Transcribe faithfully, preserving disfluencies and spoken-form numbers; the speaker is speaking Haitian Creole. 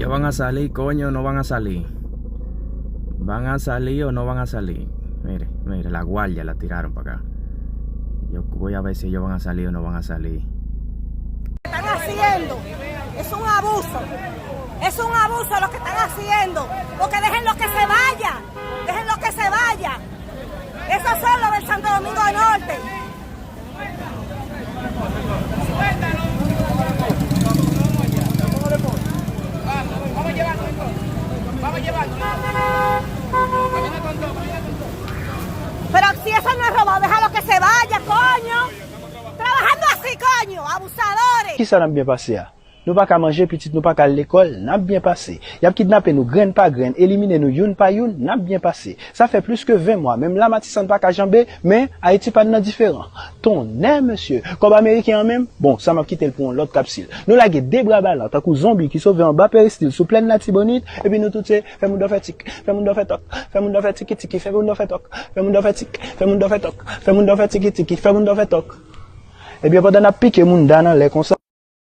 Van a salir, coño, no van a salir. ¿Van a salir o no van a salir? Mire, mire, la guardia la tiraron para acá. Yo voy a ver si ellos van a salir o no van a salir. Están haciendo. Es un abuso. Es un abuso lo que están haciendo. Porque dejen lo que se vaya. Dejen lo que se vaya. Esos son los del Santo Domingo Norte. Pero si eso no es robo, déjalo que se vaya, coño. Trabajando así, coño, abusadores. Kisa n ap byen pase a? Nou pa ka manje, pitit nou pa ka al lekòl, n ap byen pase. Y ap kidnape nou grenn pa grenn, elimine nou youn pa youn, n ap byen pase. Sa fè plis ke ven mwa, menm la Matisan pa ka janbe, men Ayiti pa n nan diferan. Tonnè mesye, kòb ameriken an menm, bon, sa m ap kite l pou yon lòt kapsil. Nou lage de bra balan, tankou zonbi ki sove anba peristil sou plèn Latibonit, epi nou tout se fè moun dò fè tik, fè moun dò fè tòk, fè moun dò fè tiki tiki, fè moun dò fè tòk, fè moun dò fè tik, fè moun dò fè tòk, fè moun dò fè tiki tiki, fè moun dò fè tòk. Ebyen pandan n ap pike moun da nan lè konsa.